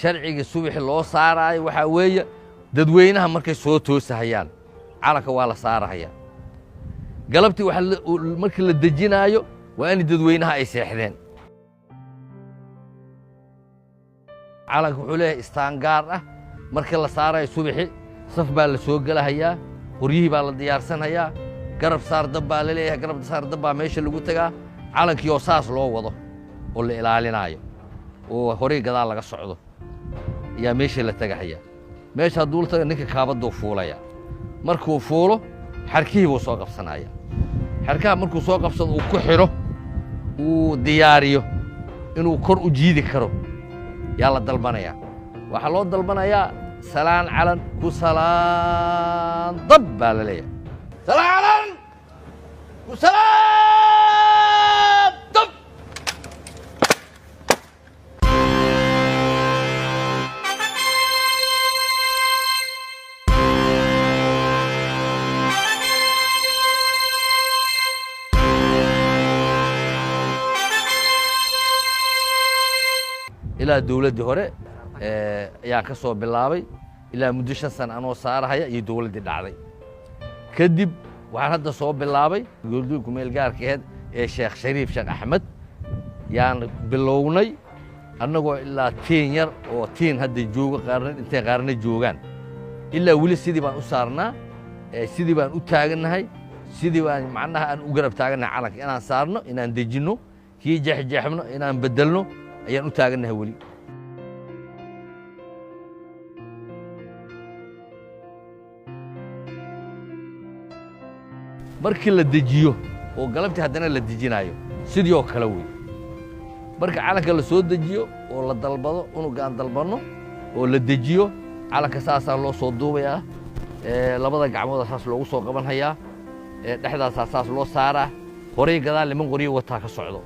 Sharciga subaxi loo saaraayo waxaa weeye dadweynaha markay soo toosahayaan calanka waa la saarahayaa. Galabtii waxaa markii la dejinaayo waa in dadweynaha ay seexdeen. Calanka wuxuu leeyahay istaan gaar ah. Marka la saarayo subaxi saf baa la soo gelahayaa, qoryihii baa la diyaarsanhayaa, garab saar dab baa la leeyahay, garab saar dab baa meesha lagu tagaa. Calankii oo saas loo wado oo la ilaalinaayo oo horey gadaal laga socdo ayaa meesha la tagahayaa. Meesha hadduu la taga ninka kaabaduu fuulaya. Markuu fuulo xarkihii buu soo qabsanaya. Xarkaha markuu soo qabsado uu ku xidho, uu diyaariyo inuu kor u jiidi karo yaa la dalbanayaa. Waxaa loo dalbanayaa salaan calan ku salaan dab baa la leeyahay. Salaan calan ku salaan dab. Ilaa dowladdii hore ayaan ka soo bilaabay, ilaa muddo 5 sana anoo saarahaya iyo dowladdii dhacday. Kadib waxaan hadda soo bilaabay dowladdii kumeel gaarka aheyd ee Sheekh Shariif Sheekh Axmed yaan bilownay, annagoo ilaa tiin yar oo tiin hadda joogo, qaarna intay qaarna joogaan. Ilaa weli sidii baan u saarnaa, sidii baan u taagannahay, sidii baan macnaha aan u garab taagannahay calanka inaan saarno, inaan dejinno, kii jeexjeexno inaan beddelno ayaan u taagannahay weli. Markii la dejiyo oo galabtii haddana la dejinaayo sidii oo kale wey. Marka calanka la soo dejiyo oo la dalbado, unugaan dalbanno oo la dejiyo calanka, saasaa loo soo duubayaa, labada gacmooda saas loogu soo qabanhayaa, dhexdaasaa saas loo saaraa, horay gadaal niman qoryo wataa ka socdo.